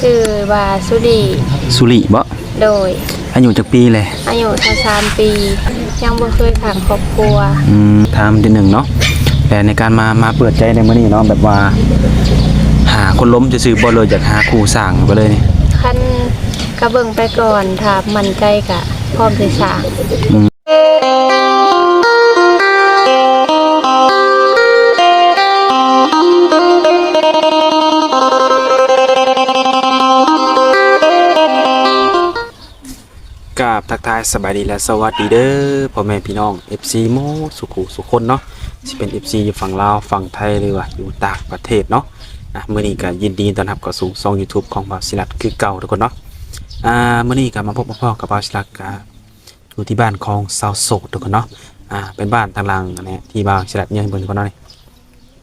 ຊື່ວ່າສຸລີ. ສຸລີບໍ? ໂດຍ. ອາຍຸຈັກປີແລະ? ອາຍຸຊາວສາມປີ ຍັງບໍ່ເຄີຍສ້າງຄອບຄົວ. ອືມ ຖາມນິດໜຶ່ງເນາະ ແລະໃນການມາ ມາເປີດໃຈໃນມື້ນີ້ເນາະ ແບບວ່າຫາຄົນລົມຊື່ໆບໍ່ ຫຼືຢາກຫາຄູ່ສ້າງໄປເລີຍນີ້? ຄັນກະເບິ່ງໄປກ່ອນ ຖ້າໝັ້ນໃຈກະພ້ອມທີ່ສ້າງ. ອືມ. ກາບທັກທາຍສະບາຍດີ ແລະ ສະຫວັດດີເດີ ພໍ່ແມ່ພີ່ນ້ອງ ເອັຟຊີ ໝົດສູ່ຄູ່ສູ່ຄົນເນາະ ຊິເປັນ ເອັຟຊີ ຢູ່ຝັ່ງລາວ ຝັ່ງໄທ ຫຼືວ່າຢູ່ຕ່າງປະເທດເນາະ. ອາ ມື້ນີ້ກະຍິນດີຕ້ອນຮັບເຂົ້າສູ່ຊ່ອງ YouTube ຂອງບ່າວສີລັດຄືເກົ່າທຸກຄົນເນາະ. ອາ ມື້ນີ້ກະມາພົບມາພໍ້ກັບບ່າວສີລັດ ກະ ຢູ່ທີ່ບ້ານຂອງສາວໂສດທຸກຄົນເນາະ. ອາ ເປັນບ້ານທາງຫຼັງອັນນີ້ທີ່ບ່າວສີລັດຍື່ນໃຫ້ເບິ່ງທຸກຄົນເນາະ ນີ້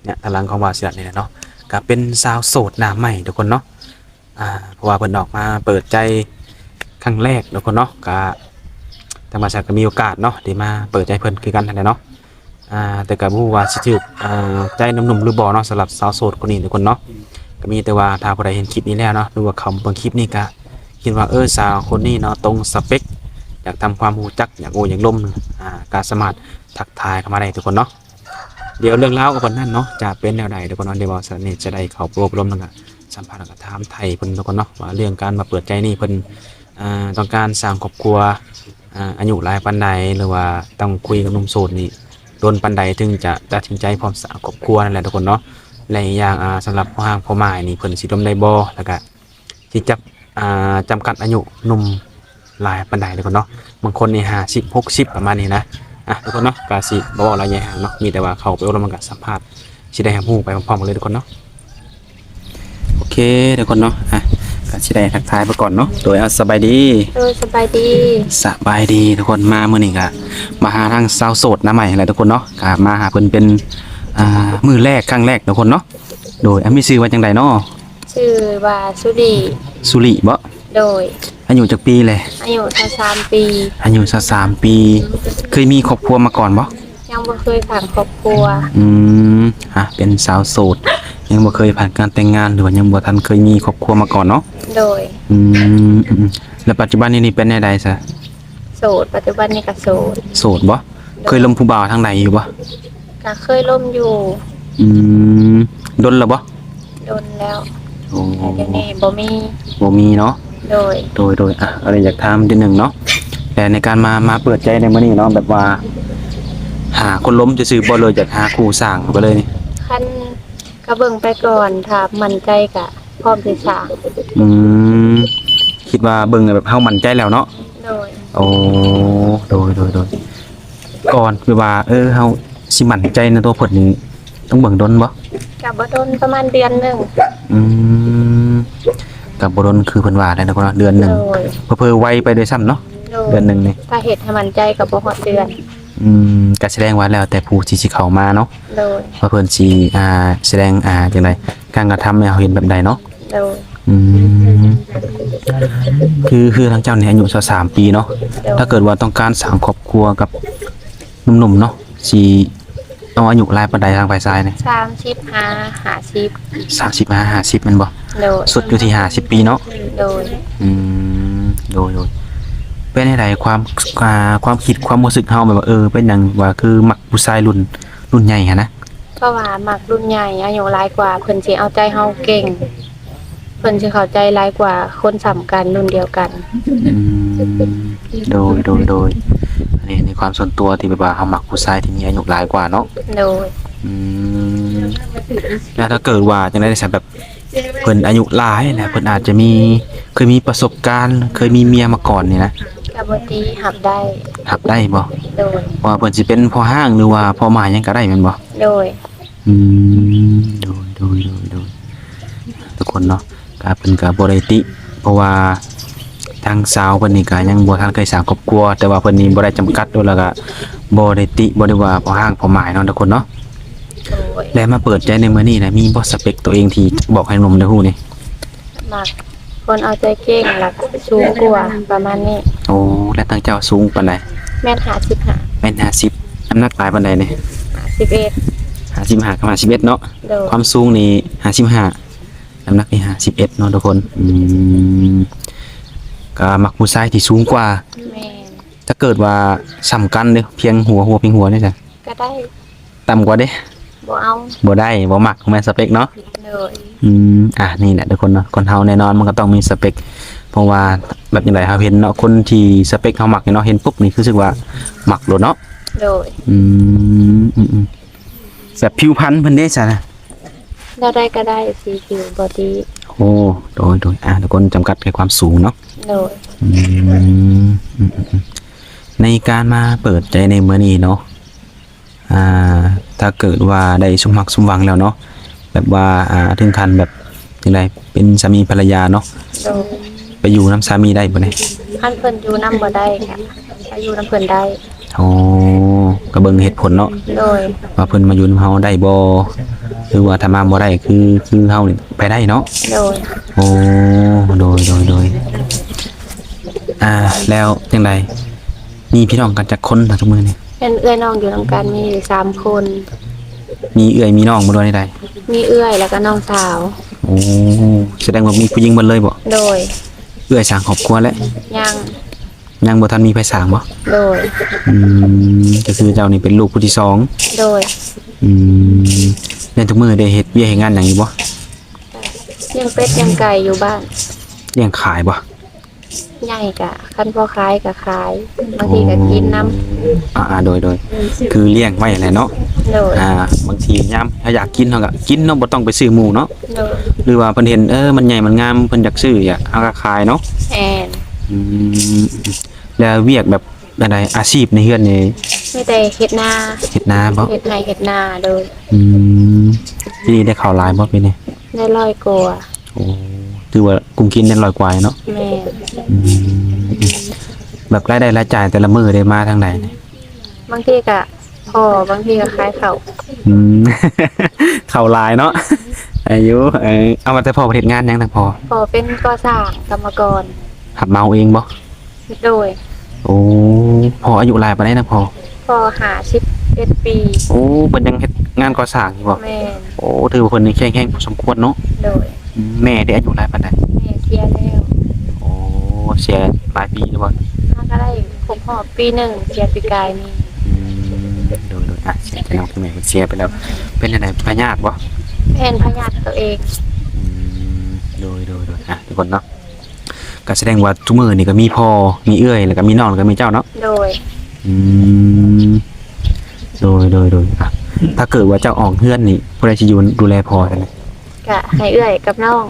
ເນຍ ທາງຫຼັງຂອງບ່າວສີລັດນີ້ແຫຼະເນາະ ກະເປັນສາວໂສດໜ້າໃໝ່ທຸກຄົນເນາະ. ອາ ເພາະວ່າເພິ່ນອອກມາເປີດໃຈຄັ້ງແລກທຸກຄົນເນາະ ກະທາງບ່າວສີລັດກະມີໂອກາດເນາະ ໄດ້ມາເປີດໃຈເພິ່ນຄືກັນຫັ້ນແຫຼະເນາະ. ອາ ແຕ່ກະບໍ່ຮູ້ວ່າຊິຖືກ ອາ ໃຈໜຸ່ມໆຫຼືບໍ່ເນາະ ສຳລັບສາວໂສດຄົນນີ້ທຸກຄົນເນາະ. ກະມີແຕ່ວ່າຖ້າຜູ້ໃດເຫັນຄລິບນີ້ແລ້ວເນາະ ຫຼືວ່າເຂົ້າມາເບິ່ງຄລິບນີ້ ກະຄິດວ່າ ເອີ ສາວຄົນນີ້ເນາະ ຕົງສະເປັກ ຢາກທຳຄວາມຮູ້ຈັກ ຢາກໂອ້ຢາກລົມ ອາ ກະສາມາດທັກທາຍເຂົ້າມາໄດ້ທຸກຄົນເນາະ. ດຽວເລື່ອງລາວກັບເພິ່ນນັ້ນເນາະ ຈະເປັນແນວໃດທຸກຄົນເນາະ ດຽວບ່າວສີລັດນີ້ຈະໄດ້ເຂົ້າໄປໂອ້ໄປລົມ ແລ້ວກະສຳພາດ ແລ້ວກະຖາມໄຖ່ເພິ່ນທຸກຄົນເນາະ ວ່າເລື່ອງການມາເປີດໃຈນີ້ ເພິ່ນ ອ່າ ຕ້ອງການສ້າງຄອບຄົວ ອ່າ ອາຍຸຫຼາຍປານໃດ ຫຼືວ່າຕ້ອງຄຸຍກັບໜຸ່ມໂສດນີ້ດົນປານໃດ ເຖິງຈະຕັດສິນໃຈພ້ອມສ້າງຄອບຄົວນັ້ນແຫຼະທຸກຄົນເນາະ. ແລະ ອີກຢ່າງ ອ່າ ສຳລັບພໍ່ຮ້າງພໍ່ໝ້າຍນີ້ ເພິ່ນຊິດົນໄດ້ບໍ່ ແລ້ວກະຊິຈັບ ອ່າ ຈຳກັດອາຍຸໜຸ່ມຫຼາຍປານໃດທຸກຄົນເນາະ. ບາງຄົນນີ້ຫ້າສິບ ຫົກສິບ ປະມານນີ້ນະ. ອ່ະ ທຸກຄົນເນາະ ກະຊິບໍ່ເວົ້າຫຼາຍຍາຍຫາງເນາະ ມີແຕ່ວ່າເຂົ້າໄປອົບລົມ ແລ້ວກະສຳພາດ ຊິໄດ້ຮັບຮູ້ໄປພ້ອມໆກັນເລີຍທຸກຄົນເນາະ. ໂອເຄທຸກຄົນເນາະ ອ່ະ ກະຊິໄດ້ທັກທາຍໄປກ່ອນເນາະ. ໂດຍ ເອົາ ສະບາຍດີ. ໂດຍ ສະບາຍດີ. ສະບາຍດີທຸກຄົນ. ມາມື້ນີ້ກະມາຫາທາງສາວໂສດໜ້າໃໝ່ຫັ້ນແຫຼະທຸກຄົນເນາະ ກະມາຫາເພິ່ນເປັນ ອ່າ ມື້ແລກ ຄັ້ງແລກທຸກຄົນເນາະ. ໂດຍ ອ່ະ ມີຊື່ວ່າຈັ່ງໃດເນາະ? ຊື່ວ່າສຸລີ. ສຸລີບໍ? ໂດຍ. ອາຍຸຈັກປີແລະ? ອາຍຸຊາວສາມປີ. ອາຍຸຊາວສາມປີ. ເຄີຍມີຄອບຄົວມາກ່ອນບໍ? ຍັງບໍ່ເຄີຍສ້າງຄອບຄົວ. ອືມ ອ່ະ ເປັນສາວໂສດ ຍັງບໍ່ເຄີຍຜ່ານການແຕ່ງງານ ຫຼືວ່າຍັງບໍ່ທັນເຄີຍມີຄອບຄົວມາກ່ອນເນາະ? ໂດຍ. ອືມ ອືມ ແລ້ວປັດຈຸບັນນີ້ ນີ້ເປັນແນວໃດຊະ? ໂສດ ປັດຈຸບັນນີ້ກະໂສດ. ໂສດບໍ? ໂດຍ. ເຄີຍລົມຜູ້ບ່າວທາງໃດຢູ່ບໍ່? ກະເຄີຍລົມຢູ່. ອືມ ດົນແລ້ວບໍ່? ດົນແລ້ວ. ໂອ້ ແຕ່ດຽວນີ້ບໍ່ມີ. ບໍ່ມີເນາະ? ໂດຍ. ໂດຍ ໂດຍ ອ່ະ ອັນນີ້ຢາກຖາມນິດໜຶ່ງເນາະ ແຕ່ໃນການມາ ມາເປີດໃຈໃນມື້ນີ້ເນາະ ແບບວ່າຫາຄົນລົມຊື່ໆບໍ່ ຫຼືຢາກຫາຄູ່ສ້າງໄປເລີຍນີ້? ຄັນ ກະເບິ່ງໄປກ່ອນ ຖ້າໝັ້ນໃຈກະພ້ອມຊິສ້າງ. ອືມ ຄິດວ່າເບິ່ງແບບເຮົາໝັ້ນໃຈແລ້ວເນາະ? ໂດຍ. ໂອ້ ໂດຍ ໂດຍ ໂດຍ. ກ່ອນຄືວ່າ ເອີ ເຮົາຊິໝັ້ນໃຈໃນຕົວເພິ່ນນີ້ ຕ້ອງເບິ່ງດົນບໍ່? ກະບໍ່ດົນ ປະມານເດືອນໜຶ່ງ. ອືມ ກະບໍ່ດົນຄືເພິ່ນວ່າແຫຼະເນາະ ເດືອນໜຶ່ງ. ໂດຍ. ເຜີໆໄວໄປດ້ວຍຊ້ຳເນາະ. ໂດຍ. ເດືອນໜຶ່ງນີ້ ຖ້າເຮັດໃຫ້ໝັ້ນໃຈກະບໍ່ຮອດເດືອນ. ອືມ ກະສະແດງວ່າແລ້ວແຕ່ຜູ້ທີ່ຊິເຂົ້າມາເນາະ. ໂດຍ. ວ່າເພິ່ນຊິ ອ່າ ສະແດງ ອ່າ ຈັ່ງໃດ ການກະທຳໃຫ້ເຮົາເຫັນແບບໃດເນາະ. ໂດຍ. ອືມ ຄື ຄືທາງເຈົ້ານີ້ອາຍຸຊາວສາມປີເນາະ. ໂດຍ. ຖ້າເກີດວ່າຕ້ອງການສ້າງຄອບຄົວກັບໜຸ່ມໆເນາະ ຊິເອົາອາຍຸຫຼາຍປານໃດທາງຝ່າຍຊາຍນີ້? ສາມສິບຫ້າ ຫ້າສິບ. ສາມສິບຫ້າ ຫ້າສິບແມ່ນບໍ່? ໂດຍ. ສຸດຢູ່ທີ່ຫ້າສິບປີເນາະ? ໂດຍ. ອືມ ໂດຍ ໂດຍ. ເປັນແນວໃດຄວາມ ອ່າ ຄວາມຄິດຄວາມຮູ້ສຶກເຮົາ ແບບວ່າ ເອີ ເປັນຫຍັງວ່າຄືມັກຜູ້ຊາຍລຸ້ນ ລຸ້ນໃຫຍ່ຫັ້ນນະ? ເພາະວ່າມັກລຸ້ນໃຫຍ່ ອາຍຸຫຼາຍກວ່າ ເພິ່ນຊິເອົາໃຈເຮົາເກັ່ງ ເພິ່ນຊິເຂົ້າໃຈຫຼາຍກວ່າຄົນສ່ຳກັນ ລຸ້ນດຽວກັນ. ອືມ ໂດຍ ໂດຍ ໂດຍ. ອັນນີ້ໃນຄວາມສ່ວນຕົວທີ່ແບບວ່າເຮົາມັກຜູ້ຊາຍທີ່ມີອາຍຸຫຼາຍກວ່າເນາະ. ໂດຍ. ອືມ ແລ້ວຖ້າເກີດວ່າຈັ່ງໃດຊະ ແບບ ເພິ່ນອາຍຸຫຼາຍນະ ເພິ່ນອາດຈະມີ ເຄີຍມີປະສົບການ ເຄີຍມີເມຍມາກ່ອນນີ້ນະ? ກະບໍ່ຕິ ຮັບໄດ້. ຮັບໄດ້ບໍ່? ໂດຍ. ເພາະວ່າເພິ່ນຊິເປັນພໍ່ຮ້າງ ຫຼືວ່າພໍ່ໝ້າຍຫຍັງກະໄດ້ແມ່ນບໍ່? ໂດຍ. ອືມ ໂດຍ ໂດຍ ໂດຍ ໂດຍ ທຸກຄົນເນາະ ກະເພິ່ນກະບໍ່ໄດ້ຕິ ເພາະວ່າທາງສາວເພິ່ນນີ້ກະຍັງບໍ່ທັນເຄີຍສ້າງຄອບຄົວ ແຕ່ວ່າເພິ່ນນີ້ບໍ່ໄດ້ຈຳກັດ ແລ້ວກະບໍ່ໄດ້ຕິ ບໍ່ໄດ້ວ່າພໍ່ຮ້າງພໍ່ໝ້າຍເນາະ ທຸກຄົນເນາະ. ໂດຍ. ແລະມາເປີດໃຈໃນມື້ນີ້ນະ ມີບໍ່ສະເປັກໂຕເອງທີ່ບອກໃຫ້ໜຸ່ມໄດ້ຮູ້ນີ້? ມັກຄົນເອົາໃຈເກັ່ງ ແລ້ວກະສູງກວ່າ ປະມານນີ້. ໂອ້ ແລະທາງເຈົ້າສູງປານໃດ? ແມັດຫ້າສິບຫ້າ. ແມັດຫ້າສິບ. ນ້ຳໜັກຫຼາຍປານໃດນີ້? ຫ້າສິບເອັດ. ຫ້າສິບຫ້າກັບຫ້າສິບເອັດເນາະ. ໂດຍ. ຄວາມສູງນີ້ຫ້າສິບຫ້າ. ນ້ຳໜັກນີ້ຫ້າສິບເອັດເນາະທຸກຄົນ. ອືມ ກໍມັກຜູ້ຊາຍທີ່ສູງກວ່າ. ແມ່ນ. ຖ້າເກີດວ່າສ່ຳກັນເດ້ ພຽງຫົວ ຫົວພຽງຫົວນີ້ຊະ? ກໍໄດ້. ຕ່ຳກວ່າເດ້? ບໍ່ເອົາ. ບໍ່ໄດ້ ບໍ່ມັກ ບໍ່ແມ່ນສະເປັກເນາະ? ໂດຍ. ອືມ ອ່າ ນີ້ແຫຼະທຸກຄົນເນາະ ຄົນເຮົາແນ່ນອນມັນກໍຕ້ອງມີສະເປັກ ເພາະວ່າແບບຈັ່ງໃດເຮົາເຫັນເນາະ ຄົນທີ່ສະເປັກເຮົາມັກນີ້ເນາະ ເຫັນປຸບນີ້ຄືສຶກວ່າມັກໂລດເນາະ? ໂດຍ. ອືມ ອືມໆ ແບບຜິວພັນເພິ່ນເດ້ຊະນະ? ແນວໃດກໍໄດ້ ສີຜິວບໍ່ດີ. ໂອ້ ໂດຍໆ ອ່າ ທຸກຄົນຈຳກັດແຄ່ຄວາມສູງເນາະ? ໂດຍ. ອືມ ອືມໆ ໃນການມາເປີດໃຈໃນມື້ນີ້ເນາະ ອ່າ ຖ້າເກີດວ່າໄດ້ສົມຮັກສົມຫວັງແລ້ວເນາະ ແບບວ່າ ອ່າ ເຖິງຂັ້ນແບບຈັ່ງໃດ ເປັນສາມີພັນລະຍາເນາະ? ໂດຍ. ໄປຢູ່ນຳສາມີໄດ້ບໍ່ນີ້? ຄັນເພິ່ນຢູ່ນຳບໍ່ໄດ້ກະໄປຢູ່ນຳເພິ່ນໄດ້. ອໍ ກໍເບິ່ງເຫດຜົນເນາະ? ໂດຍ. ວ່າເພິ່ນມາຢູ່ນຳເຮົາໄດ້ບໍ່ ຫຼືວ່າຖ້າມາບໍ່ໄດ້ ຄື ຄືເຮົານີ້ໄປໄດ້ເນາະ? ໂດຍ. ໂອ້ ໂດຍໆໆ ອ່າ ແລ້ວຈັ່ງໃດ ມີພີ່ນ້ອງກັນຈັກຄົນນະທຸກມື້ນີ້? ເປັນເອື້ອຍນ້ອງຢູ່ນຳກັນມີຢູ່ສາມຄົນ. ມີເອື້ອຍມີນ້ອງບໍ່ ຫຼືວ່າໃດ? ມີເອື້ອຍ ແລ້ວກໍນ້ອງສາວ. ໂອ້ ສະແດງວ່າມີຜູ້ຍິງເບິດເລີຍບໍ່? ໂດຍ. ເອື້ອຍສ້າງຄອບຄົວແລ້ວ? ຍັງ. ຍັງບໍ່ທັນມີໃຜສ້າງບໍ່? ໂດຍ. ອືມ ກໍຄືເຈົ້ານີ້ເປັນລູກຜູ້ທີສອງ? ໂດຍ. ອືມ ໃນທຸກມື້ໄດ້ເຮັດວຽກເຮັດງານຫຍັງຢູ່ບໍ່? ລ້ຽງເປັດລ້ຽງໄກ່ຢູ່ບ້ານ. ລ້ຽງຂາຍບໍ່? ໃຫຍ່ກະ ຄັນພໍຂາຍກະຂາຍ ບາງທີກະກິນນຳ. ອໍ ອ່າໆ ໂດຍໆ ອືມ ຄືລ້ຽງໄວ້ແຫຼະເນາະ? ໂດຍ. ອ່າ ບາງທີຍາມເຮົາຢາກກິນເຮົາກະກິນເນາະ ບໍ່ຕ້ອງໄປຊື້ໝູ່ເນາະ? ໂດຍ. ຫຼືວ່າເພິ່ນເຫັນ ເອີ ມັນໃຫຍ່ມັນງາມ ເພິ່ນຢາກຊື້ ຢາກ ເຮົາກະຂາຍເນາະ? ແມ່ນ. ອືມ ແລ້ວວຽກແບບ ອັນໃດ ອາຊີບໃນເຮືອນນີ້? ມີແຕ່ເຮັດນາ. ເຮັດນາບໍ່? ເຮັດໄຮ່ເຮັດນາ. ໂດຍ. ອືມ ປີນີ້ໄດ້ເຂົ້າຫຼາຍບໍ່ປີນີ້? ໄດ້ຮ້ອຍກວ່າ. ໂອ້ ຖືວ່າກຸ້ມກິນໄດ້ຮ້ອຍກວ່າເນາະ? ແມ່ນ. ອືມ ແບບລາຍໄດ້ລາຍຈ່າຍແຕ່ລະມື້ໄດ້ມາທາງໃດນີ້? ບາງທີກະພໍ ບາງທີກະຂາຍເຂົ້າ. ອືມ ເຂົ້າຫຼາຍເນາະ. ອາຍຸ ເອີ ເອົາວ່າແຕ່ພໍ່ເຮັດງານຫຍັງນະພໍ່? ພໍ່ເປັນກໍ່ສ້າງ ກຳມະກອນ. ຮັບເໝົາເອງບໍ່? ໂດຍ. ໂອ້ ພໍ່ອາຍຸຫຼາຍປານໃດນະພໍ່? ພໍ່ຫ້າສິບເອັດປີ. ໂອ້ ເພິ່ນຍັງເຮັດງານກໍ່ສ້າງຢູ່ບໍ່? ແມ່ນ. ໂອ້ ຖືວ່າເພິ່ນນີ້ແຂງແຮງພໍສົມຄວນເນາະ? ໂດຍ. ອືມ ແມ່ເດ ອາຍຸຫຼາຍປານໃດ? ແມ່ເສຍແລ້ວ. ໂອ້ ເສຍຫຼາຍປີແລ້ວບໍ່? ຫາກໍໄດ້ຄົບຮອບປີໜຶ່ງ ເສຍປີກາຍນີ້. ອືມ ໂດຍໆ ອ່ະ ເສຍໃຈນຳ ຄືແມ່ເພິ່ນເສຍໄປແລ້ວ. ເປັນຈັ່ງໃດ ພະຍາດບໍ່? ແມ່ນ ພະຍາດຕົວເອງ. ອືມ ໂດຍໆໆ ອ່ະ ທຸກຄົນເນາະ ກໍສະແດງວ່າທຸກມື້ນີ້ກໍມີພໍ່ ມີເອື້ອຍ ແລ້ວກໍມີນ້ອງ ແລ້ວກໍມີເຈົ້າເນາະ? ໂດຍ. ອືມ ໂດຍໆໆ ອ່ະ ຖ້າເກີດວ່າເຈົ້າອອກເຮືອນນີ້ ຜູ້ໃດຊິຢູ່ດູແລພໍ່ຊັ້ນນະ? ກະໃຫ້ເອື້ອຍກັບນ້ອງ.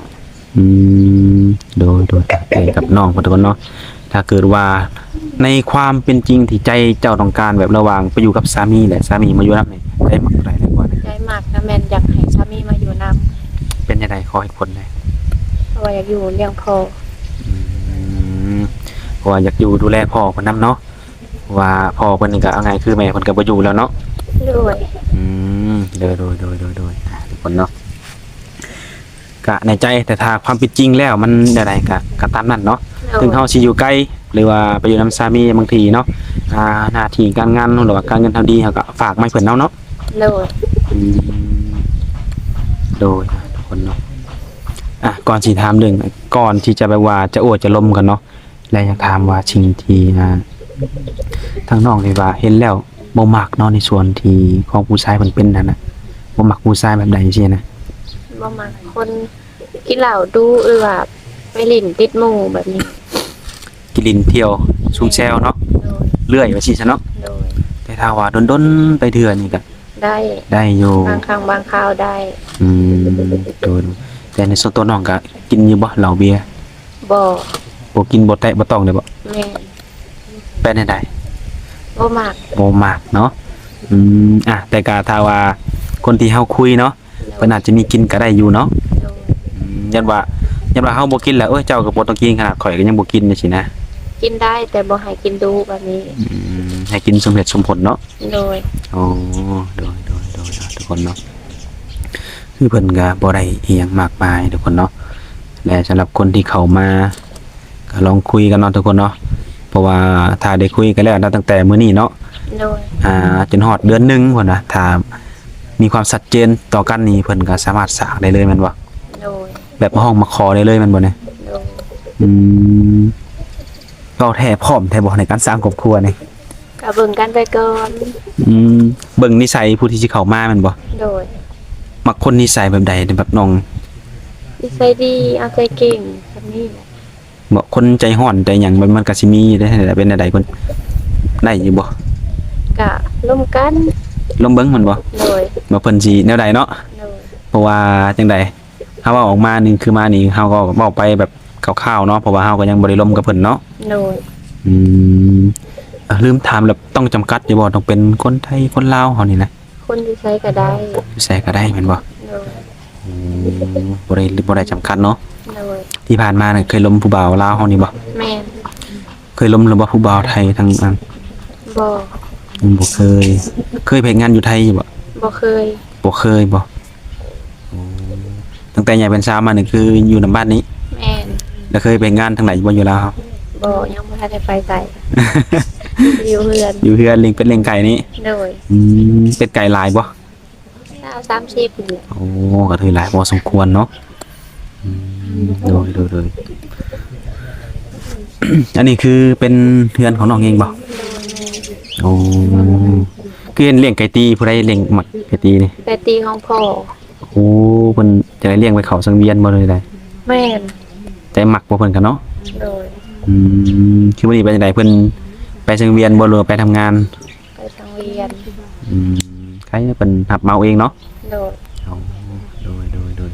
ອືມ ໂດຍໆ ອ່ະ ເອື້ອຍກັບນ້ອງເພິ່ນທຸກຄົນເນາະ. ຖ້າເກີດວ່າໃນຄວາມເປັນຈິງທີ່ໃຈເຈົ້າຕ້ອງການ ແບບລະຫວ່າງໄປຢູ່ກັບສາມີ ແລະ ສາມີມາຢູ່ນຳນີ້ ໃຈມັກຜູ້ໃດຫຼາຍກວ່າ? ໃຈມັກນະແມ່ນຢາກໃຫ້ສາມີມາຢູ່ນຳ. ເປັນຈັ່ງໃດ? ຂໍເຫດຜົນແດ່. ເພາະວ່າຢາກຢູ່ລ້ຽງພໍ່. ອືມ ເພາະວ່າຢາກຢູ່ດູແລພໍ່ເພິ່ນນຳເນາະ ເພາະວ່າພໍ່ເພິ່ນນີ້ກໍເອົາງ່າຍຄືແມ່ເພິ່ນກໍບໍ່ຢູ່ແລ້ວເນາະ? ໂດຍ. ອືມ ໂດຍໆໆໆ ອ່າ ທຸກຄົນເນາະ ກະໃນໃຈ ແຕ່ຖ້າຄວາມເປັນຈິງແລ້ວມັນແນວໃດກະ ກະຕາມນັ້ນເນາະ. ໂດຍ. ເຖິງເຮົາຊິຢູ່ໄກ ຫຼືວ່າໄປຢູ່ນຳສາມີ ບາງທີເນາະ ອ່າ ໜ້າທີ່ການງານ ຫຼືວ່າການເງິນເຮົາດີ ເຮົາກະຝາກມາໃຫ້ເພິ່ນເອົາເນາະ. ໂດຍ. ອືມ ໂດຍ ທຸກຄົນເນາະ. ອ່ະ ກ່ອນຊິຖາມເລື່ອງ ກ່ອນທີ່ຈະແບບວ່າຈະໂອ້ຈະລົມກັນເນາະ ແລະ ຢາກຖາມວ່າສິ່ງທີ່ ອ່າ ທາງນ້ອງທີ່ວ່າເຫັນແລ້ວບໍ່ມັກເນາະ ໃນສ່ວນທີ່ຂອງຜູ້ຊາຍເພິ່ນເປັນຫັ້ນນະ ບໍ່ມັກຜູ້ຊາຍແບບໃດຊີ້ນະ? ບໍ່ມັກຄົນກິນເຫຼົ້າດຸ ຫຼືວ່າໄປຫຼິ້ນຕິດໝູ່ແບບນີ້. ກິນຫຼິ້ນທ່ຽວຊຸມແຊວເນາະ? ໂດຍ. ເລື້ອຍວ່າຊີ້ຊະເນາະ? ໂດຍ. ແຕ່ຖ້າວ່າດົນໆໄປເທື່ອນີ້ກະ ໄດ້ ໄດ້ຢູ່ ບາງຄັ້ງບາງຄາວໄດ້. ອືມ ໂດຍ. ແຕ່ໃນສ່ວນຕົວນ້ອງກະກິນຢູ່ບໍ່ ເຫຼົ້າເບຍ? ບໍ່. ບໍ່ກິນ ບໍ່ແຕະບໍ່ຕ້ອງເລີຍບໍ່? ແມ່ນ. ເປັນແນວໃດ? ບໍ່ມັກ. ບໍ່ມັກເນາະ. ອືມ ອ່ະ ແຕ່ກະຖ້າວ່າຄົນທີ່ເຮົາຄຸຍເນາະ ໂດຍ. ເພິ່ນອາດຈະມີກິນກະໄດ້ຢູ່ເນາະ? ໂດຍ. ອືມ ຢ້ານວ່າ ຢ້ານວ່າເຮົາບໍ່ກິນແລ້ວ ໂອ້ຍ ເຈົ້າກໍບໍ່ຕ້ອງກິນ ຂະໜາດຂ້ອຍກໍຍັງບໍ່ກິນຈັ່ງຊີ້ນະ? ກິນໄດ້ ແຕ່ບໍ່ໃຫ້ກິນດຸແບບນີ້. ອືມ ໃຫ້ກິນສົມເຫດສົມຜົນເນາະ? ໂດຍ. ໂອ້ ໂດຍໆໆ ທຸກຄົນເນາະ ຄືເພິ່ນກໍບໍ່ໄດ້ອີ່ຫຍັງມາກມາຍທຸກຄົນເນາະ ແລະ ສຳລັບຄົນທີ່ເຂົ້າມາ ກໍລອງຄຸຍກັນເນາະທຸກຄົນເນາະ ເພາະວ່າຖ້າໄດ້ຄຸຍກັນແລ້ວນັບຕັ້ງແຕ່ມື້ນີ້ເນາະ ໂດຍ. ອ່າ ຈົນຮອດເດືອນໜຶ່ງພຸ້ນນະ ຖ້າມີຄວາມຊັດເຈນຕໍ່ກັນນີ້ ເພິ່ນກໍສາມາດສ້າງໄດ້ເລີຍແມ່ນບໍ່? ໂດຍ. ແບບມາຮ້ອງມາຂໍໄດ້ເລີຍແມ່ນບໍ່ນີ້? ໂດຍ. ອືມ ເວົ້າແທ້ ພ້ອມແທ້ບໍ່ໃນການສ້າງຄອບຄົວນີ້? ກໍເບິ່ງກັນໄປກ່ອນ. ອືມ ເບິ່ງນິໄສຜູ້ທີ່ຊິເຂົ້າມາແມ່ນບໍ່? ໂດຍ. ມັກຄົນນິໄສແບບໃດ ແບບນ້ອງ? ນິໄສດີ ເອົາໃຈເກັ່ງ ແບບນີ້ແຫຼະ. ບໍ່ ຄົນໃຈຮ້ອນໃຈຫຍັງ ມັນ ມັນກໍຊິມີເດ້ ເປັນແນວໃດ ເພິ່ນໄດ້ຢູ່ບໍ່? ກະລົມກັນ ລົມເບິ່ງແມ່ນບໍ່? ໂດຍ. ວ່າເພິ່ນຊິແນວໃດເນາະ? ໂດຍ. ເພາະວ່າຈັ່ງໃດ ເຮົາເວົ້າອອກມາ ໜຶ່ງຄືມານີ້ ເຮົາກໍເວົ້າໄປແບບຄ່າວໆເນາະ ເພາະວ່າເຮົາກໍຍັງບໍ່ໄດ້ລົມກັບເພິ່ນເນາະ? ໂດຍ. ອືມ ເອີ ລືມຖາມ ແລ້ວຕ້ອງຈຳກັດຢູ່ບໍ່? ຕ້ອງເປັນຄົນໄທ ຄົນລາວເຮົານີ້ນະ? ຄົນຢູ່ໃສກໍໄດ້. ຢູ່ໃສກໍໄດ້ແມ່ນບໍ່? ໂດຍ. ໂອ້ ບໍ່ໄດ້ ບໍ່ໄດ້ຈຳກັດເນາະ? ໂດຍ. ທີ່ຜ່ານມານັ້ນເຄີຍລົມຜູ້ບ່າວລາວເຮົານີ້ບໍ່? ແມ່ນ. ເຄີຍລົມແລ້ວບໍ່ ຜູ້ບ່າວໄທທາງອັນ? ບໍ່. ຍັງບໍ່ເຄີຍ. ເຄີຍໄປເຮັດງານຢູ່ໄທຢູ່ບໍ່? ບໍ່ເຄີຍ. ບໍ່ເຄີຍບໍ່? ໂອ້ ຕັ້ງແຕ່ໃຫຍ່ເປັນສາວມານີ້ຄືຢູ່ນຳບ້ານນີ້? ແມ່ນ. ແລ້ວເຄີຍໄປເຮັດງານທາງໃດຢູ່ບໍ່ ຢູ່ລາວ? ບໍ່ ຍັງບໍ່ທັນໄດ້ໄປໃສ ຢູ່ເຮືອນ. ຢູ່ເຮືອນລ້ຽງເປັດລ້ຽງໄກ່ນີ້? ໂດຍ. ອືມ ເປັດໄກ່ຫຼາຍບໍ່? ຊາວ ສາມສິບນີ້ແຫຼະ. ໂອ້ ກໍຖືຫຼາຍພໍສົມຄວນເນາະ. ອືມ ໂດຍ ໂດຍ ໂດຍ. ອັນນີ້ຄືເປັນເຮືອນຂອງນ້ອງເອງບໍ່? ໂດຍ ແມ່ນ. ໂອ້ ຄືເຫັນລ້ຽງໄກ່ຕີ ຜູ້ໃດລ້ຽງ ມັກໄກ່ຕີນີ້? ໄກ່ຕີຂອງພໍ່. ໂອ້ ເພິ່ນຈະໄດ້ລ້ຽງໄປເຂົ້າສັງວຽນບໍ່ ຫຼືໃດ? ແມ່ນ. ໃຈມັກບໍ່ເພິ່ນກະເນາະ? ໂດຍ. ອືມ ຄືມື້ນີ້ເປັນຈັ່ງໃດ ເພິ່ນໄປສັງວຽນບໍ່ ຫຼືວ່າໄປທຳງານ? ໄປສັງວຽນ. ອືມ ໃຄເພິ່ນຮັບເອົາເອງເນາະ? ໂດຍ. ໂອ້ ໂດຍ ໂດຍ ໂດຍ.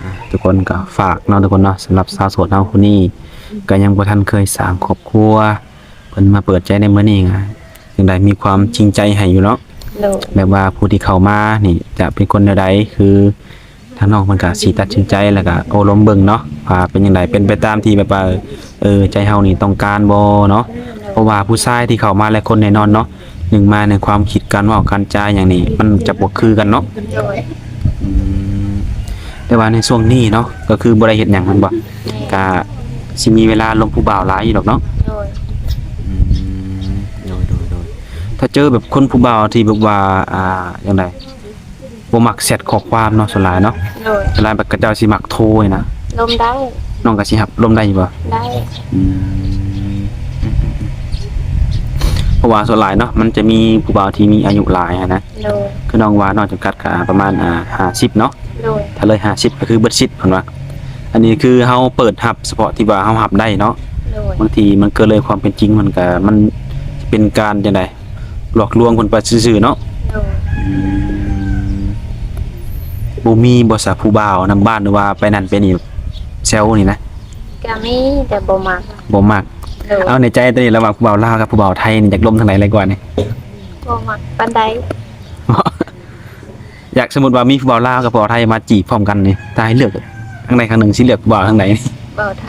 ອ່າ ທຸກຄົນກໍຝາກເນາະ ທຸກຄົນເນາະ ສຳລັບສາວໂສດເຮົາຜູ້ນີ້ ກໍຍັງບໍ່ທັນເຄີຍສ້າງຄອບຄົວ ເພິ່ນມາເປີດໃຈໃນມື້ນີ້ ຈັ່ງໃດມີຄວາມຈິງໃຈໃຫ້ຢູ່ເນາະ? ໂດຍ. ແບບວ່າຜູ້ທີ່ເຂົ້າມານີ້ຈະເປັນຄົນແນວໃດ ຄື ທາງນ້ອງເພິ່ນກະຊິຕັດສິນໃຈ ແລ້ວກະໂອ້ລົມເບິ່ງເນາະ ວ່າເປັນຈັ່ງໃດ ເປັນໄປຕາມທີ່ແບບວ່າ ເອີ ໃຈເຮົານີ້ຕ້ອງການບໍ່ເນາະ. ເພາະວ່າຜູ້ຊາຍທີ່ເຂົ້າມາຫຼາຍຄົນແນ່ນອນເນາະ ໜຶ່ງມາໃນຄວາມຄິດ ການເວົ້າ ການຈາຫຍັງນີ້ ມັນຈະບໍ່ຄືກັນເນາະ. ໂດຍ. ອືມ ແຕ່ວ່າໃນຊ່ວງນີ້ເນາະ ກໍຄືບໍ່ໄດ້ເຮັດຫຍັງແມ່ນບໍ່? ແມ່ນ. ກະຊິມີເວລາລົມຜູ້ບ່າວຫຼາຍຢູ່ດອກເນາະ? ໂດຍ. ອືມ ໂດຍ ໂດຍ ໂດຍ. ຖ້າເຈີແບບຄົນຜູ້ບ່າວທີ່ແບບວ່າ ອ່າ ຈັ່ງໃດ ບໍ່ມັກແຊັດຂໍ້ຄວາມເນາະ ສ່ວນຫຼາຍເນາະ. ໂດຍ. ສ່ວນຫຼາຍແບບເຂົາເຈົ້າຊິມັກໂທນີ້ນະ. ລົມໄດ້. ນ້ອງກໍຊິຮັບລົມໄດ້ຢູ່ບໍ່? ໄດ້. ອືມ ເພາະວ່າສ່ວນຫຼາຍເນາະ ມັນຈະມີຜູ້ບ່າວທີ່ມີອາຍຸຫຼາຍຫັ້ນນະ. ໂດຍ. ຄືນ້ອງວ່ານ້ອງຈຳກັດກໍປະມານ ອ່າ ຫ້າສິບເນາະ. ໂດຍ. ຖ້າເລີຍຫ້າສິບກໍຄືເບິດສິດເພິ່ນວ່າ. ອັນນີ້ຄືເຮົາເປີດຮັບສະເພາະທີ່ວ່າເຮົາຮັບໄດ້ເນາະ. ໂດຍ. ບາງທີມັນເກີດເລີຍຄວາມເປັນຈິງ ມັນກໍ ມັນເປັນການຈັ່ງໃດ ຫຼອກລວງເພິ່ນໄປຊື່ໆເນາະ. ໂດຍ. ອືມ ບໍ່ມີບໍ່ສະ ຜູ້ບ່າວນຳບ້ານ ຫຼືວ່າໄປນັ້ນໄປນີ້ ແຊວນີ້ນະ? ກະມີ ແຕ່ບໍ່ມັກ. ບໍ່ມັກ. ໂດຍ. ເອົາ ໃນໃຈຕອນນີ້ລະຫວ່າງຜູ້ບ່າວລາວກັບຜູ້ບ່າວໄທນີ້ ຢາກລົມທາງໃດຫຼາຍກວ່ານີ້? ບໍ່ມັກປານໃດ. ຢາກ ສົມມຸດວ່າມີຜູ້ບ່າວລາວກັບຜູ້ບ່າວໄທມາຈີບພ້ອມກັນນີ້ ຖ້າໃຫ້ເລືອກທາງໃດທາງໜຶ່ງ ຊິເລືອກຜູ້ບ່າວທາງໃດ? ບ່າວໄທ.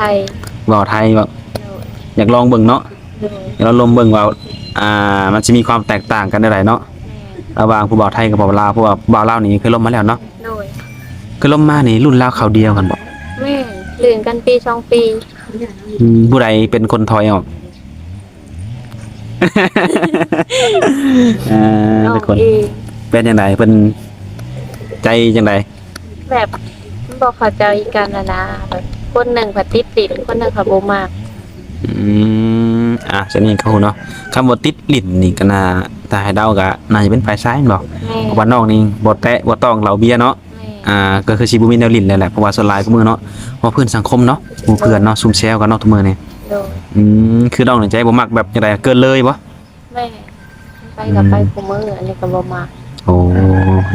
ບ່າວໄທບໍ່? ໂດຍ. ຢາກລອງເບິ່ງເນາະ. ໂດຍ. ຢາກລອງລົມເບິ່ງວ່າ ອ່າ ມັນຊິມີຄວາມແຕກຕ່າງກັນແນວໃດເນາະ? ແມ່ນ. ລະຫວ່າງຜູ້ບ່າວໄທກັບຜູ້ບ່າວລາວ ເພາະວ່າບ່າວລາວນີ້ເຄີຍລົມມາແລ້ວເນາະ? ໂດຍ. ເຄີຍລົມມານີ້ ລຸ້ນລາວຄາວດຽວກັນບໍ່? ແມ່ນ. ເລື່ອງກັນປີສອງປີ. ອືມ ຜູ້ໃດເປັນຄົນຖອຍອອກ? ເອີ ເປັນຄົນ ເປັນຈັ່ງໃດ ເພິ່ນໃຈຈັ່ງໃດ? ແບບບໍ່ເຂົ້າໃຈກັນຫັ້ນນະ ແບບຄົນໜຶ່ງພັດຕິດຫຼິ້ນ ຄົນໜຶ່ງພັດບໍ່ມັກ. ອືມ ອ່າ ຊັ້ນນີ້ກໍຮູ້ເນາະ ຄຳວ່າຕິດຫຼິ້ນນີ້ກໍໜ້າ ຖ້າໃຫ້ເດົາກໍໜ້າຈະເປັນຝ່າຍຊາຍແມ່ນບໍ່? ແມ່ນ. ເພາະວ່ານ້ອງນີ້ບໍ່ແຕະບໍ່ຕ້ອງເຫຼົ້າເບຍເນາະ. ແມ່ນ. ອ່າ ກໍຄືຊິບໍ່ມີແນວຫຼິ້ນແລ້ວແຫຼະ ເພາະວ່າສ່ວນຫຼາຍທຸກມື້ເນາະ ເວົ້າພື້ນສັງຄົມເນາະ ໝູ່ເພື່ອນເນາະ ຊຸມແຊວກັນເນາະທຸກມື້ນີ້. ໂດຍ. ອືມ ຄືນ້ອງໃນໃຈບໍ່ມັກແບບຈັ່ງໃດ ເກີນເລີຍບໍ່? ແມ່ນ ໄປກໍໄປ ອືມ ຄູ່ມື້ ອັນນີ້ກໍບໍ່ມັກ. ໂອ້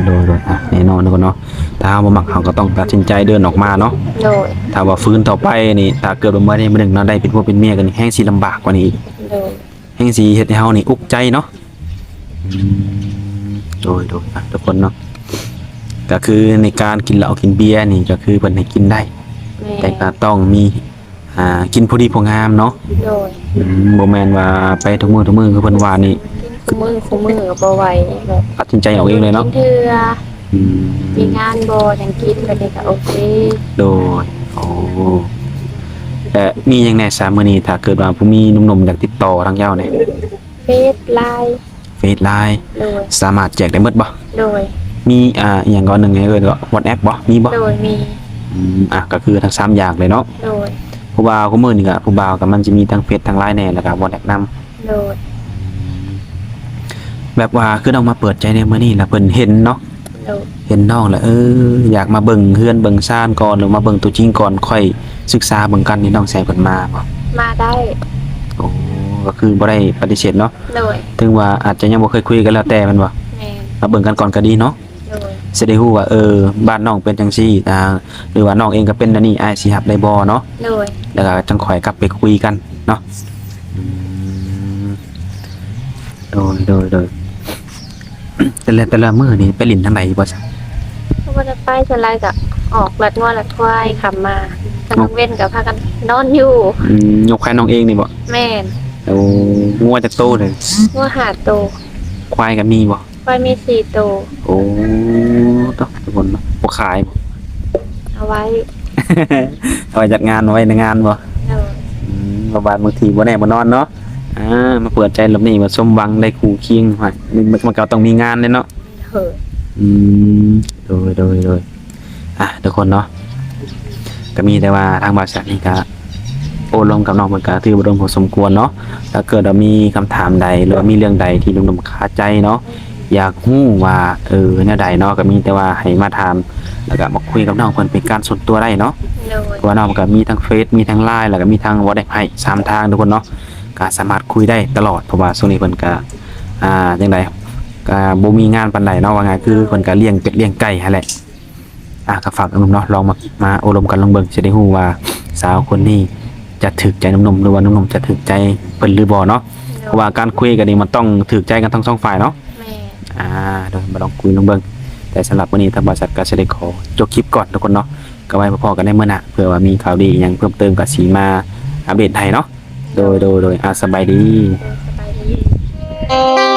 ໂດຍໆ ອ່ະ ແນ່ນອນທຸກຄົນເນາະ ຖ້າເຮົາບໍ່ມັກ ເຮົາກໍຕ້ອງຕັດສິນໃຈເດີນອອກມາເນາະ. ໂດຍ. ຖ້າວ່າຝືນຕໍ່ໄປນີ້ ຖ້າເກີດວ່າມື້ໃດມື້ໜຶ່ງເນາະ ໄດ້ເປັນຜົວເປັນເມຍກັນນີ້ ແຮ່ງຊິລຳບາກກວ່ານີ້ອີກ. ໂດຍ. ແຮ່ງຊິເຮັດໃຫ້ເຮົານີ້ອຸກໃຈເນາະ. ອືມ ໂດຍໆ ອ່ະ ທຸກຄົນເນາະ ກໍຄືໃນການກິນເຫຼົ້າກິນເບຍນີ້ ກໍຄືເພິ່ນໃຫ້ກິນໄດ້. ແມ່ນ. ແຕ່ກໍຕ້ອງມີ ອ່າ ກິນພໍດີພໍງາມເນາະ. ໂດຍ. ອືມ ບໍ່ແມ່ນວ່າໄປທຸກມື້ທຸກມື້ຄືເພິ່ນວ່ານີ້ ກິນຄູ່ມື້ຄູ່ມື້ກໍບໍ່ໄຫວ ແບບຕັດສິນໃຈເອົາເອງເລີຍເນາະ. ກິນເທື່ອ ອືມ ມີງານບໍ່ ຍັງກິນ ແບບນີ້ກໍໂອເຄ. ໂດຍ. ໂອ້ ແລະ ມີຫຍັງແດ່ຊະມື້ນີ້ ຖ້າເກີດວ່າຜູ້ມີໜຸ່ມໆຢາກຕິດຕໍ່ທາງເຈົ້ານີ້? ເຟສ ລາຍ. ເຟສ ລາຍ. ໂດຍ. ສາມາດແຈກໄດ້ໝົດບໍ່? ໂດຍ. ມີ ອ່າ ອີ່ຫຍັງກໍໜຶ່ງ ໃຫ້ເອີ້ນກໍ ວັອດແອັບບໍ່? ມີບໍ່? ໂດຍ ມີ. ອືມ ອ່ະ ກໍຄືທັງສາມຢ່າງເລີຍເນາະ. ໂດຍ. ເພາະວ່າຄູ່ມື້ນີ້ກໍຜູ້ບ່າວກໍມັນຊິມີທັງເຟສທັງ LINE ແດ່ ແລ້ວກໍ WhatsApp ນຳ. ໂດຍ. ແບບວ່າຄືນ້ອງມາເປີດໃຈໃນມື້ນີ້ລະ ເພິ່ນເຫັນເນາະ. ໂດຍ. ເຫັນນ້ອງລະ ເອີ ຢາກມາເບິ່ງເຮືອນເບິ່ງຊານກ່ອນ ຫຼືມາເບິ່ງຕົວຈິງກ່ອນ ຄ່ອຍສຶກສາເບິ່ງກັນນີ້ ນ້ອງຊິໃຫ້ເພິ່ນມາບໍ່? ມາໄດ້. ໂອ້ ກໍຄືບໍ່ໄດ້ປະຕິເສດເນາະ. ໂດຍ. ເຖິງວ່າອາດຈະຍັງບໍ່ເຄີຍຄຸຍກັນແລ້ວແຕ່ແມ່ນບໍ່? ແມ່ນ. ມາເບິ່ງກັນກ່ອນກໍດີເນາະ. ໂດຍ. ຊິໄດ້ຮູ້ວ່າ ເອີ ບ້ານນ້ອງເປັນຈັ່ງຊີ້ ອ່າ ຫຼືວ່ານ້ອງເອງກໍເປັນແນວນີ້ ອ້າຍຊິຮັບໄດ້ບໍ່ເນາະ. ໂດຍ. ແລ້ວກໍຈັ່ງຄ່ອຍກັບໄປຄຸຍກັນເນາະ. ອືມ ໂດຍ ໂດຍ ໂດຍ. ແຕ່ລະ ແຕ່ລະມື້ນີ້ໄປຫຼິ້ນທາງໃດບໍ່ຊະ? ກໍບໍ່ໄດ້ໄປ ສ່ວນຫຼາຍກໍອອກລັດງົວລັດຄວາຍ ຄ່ຳມາ ຕອນກາງເວັນກໍພາກັນນອນຢູ່. ອືມ ງົວຄວາຍນ້ອງເອງນີ້ບໍ່? ແມ່ນ. ໂອ້ ງົວຈັກໂຕເດ? ງົວຫ້າໂຕ. ຄວາຍກໍມີບໍ່? ຄວາຍມີສີ່ໂຕ. ໂອ້ ໂຕ ທຸກຄົນເນາະ ບໍ່ຂາຍບໍ່? ເອົາໄວ້ ເອົາໄວ້ຈັດງານ ເອົາໄວ້ໃນງານບໍ່? ໂດຍ. ອືມ ວ່າບາດບາງທີບໍ່ແນ່ບໍ່ນອນເນາະ. ອ່າ ມາເປີດໃຈລອບນີ້ວ່າສົມຫວັງໄດ້ຄູ່ຄຽງ ມັນ ມັນກໍຕ້ອງມີງານເດ້ເນາະ. ໂດຍ. ອືມ ໂດຍ ໂດຍ ໂດຍ. ອ່ະ ທຸກຄົນເນາະ ກໍມີແຕ່ວ່າທາງບ່າວສັກນີ້ກໍໂອ້ລົມກັບນ້ອງເພິ່ນກໍຖືວ່າດົນພໍສົມຄວນເນາະ. ຖ້າເກີດວ່າມີຄຳຖາມໃດ ຫຼືວ່າມີເລື່ອງໃດທີ່ໜຸ່ມໆຄາໃຈເນາະ ຢາກຮູ້ວ່າ ເອີ ແນວໃດເນາະ ກໍມີແຕ່ວ່າໃຫ້ມາຖາມ ແລ້ວກໍມາຄຸຍກັບນ້ອງເພິ່ນເປັນການສ່ວນຕົວໄດ້ເນາະ. ໂດຍ. ເພາະວ່ານ້ອງກໍມີທັງເຟສ ມີທັງ LINE ແລ້ວກໍມີທັງ WhatsApp ໃຫ້ສາມທາງ ທຸກຄົນເນາະ ກໍສາມາດຄຸຍໄດ້ຕະຫຼອດ ເພາະວ່າຊ່ວງນີ້ເພິ່ນກໍ ອ່າ ຈັ່ງໃດ ກໍບໍ່ມີງານປານໃດເນາະ ວ່າງ່າຍ ຄືເພິ່ນກໍລ້ຽງເປັດລ້ຽງໄກ່ຫັ້ນແຫຼະ. ອ່າ ກໍຝາກໜຸ່ມໆເນາະ ລອງມາ ມາໂອ້ລົມກັນລອງເບິ່ງ ຊິໄດ້ຮູ້ວ່າສາວຄົນນີ້ຈະຖືກໃຈໜຸ່ມໆ ຫຼືວ່າໜຸ່ມໆຈະຖືກໃຈເພິ່ນຫຼືບໍ່ເນາະ. ໂດຍ. ເພາະວ່າການຄຸຍກັນນີ້ມັນຕ້ອງຖືກໃຈກັນທັງສອງຝ່າຍເນາະ. ແມ່ນ. ອ່າ ໂດຍ ມາລອງຄຸຍລອງເບິ່ງ. ແຕ່ສຳລັບມື້ນີ້ທາງບ່າວສັກກໍຊິໄດ້ຂໍຈົບຄລິບກ່ອນ ທຸກຄົນເນາະ. ກໍໄວ້ພໍ້ກັນໃນມື້ໜ້າ ເພື່ອວ່າມີຂ່າວດີຫຍັງເພີ່ມເຕີມກໍຊິມາອັບເດດໃຫ້ເນາະ. ໂດຍ ໂດຍ ໂດຍ. ອ່າ ສະບາຍດີ. ໂດຍ ສະບາຍດີ.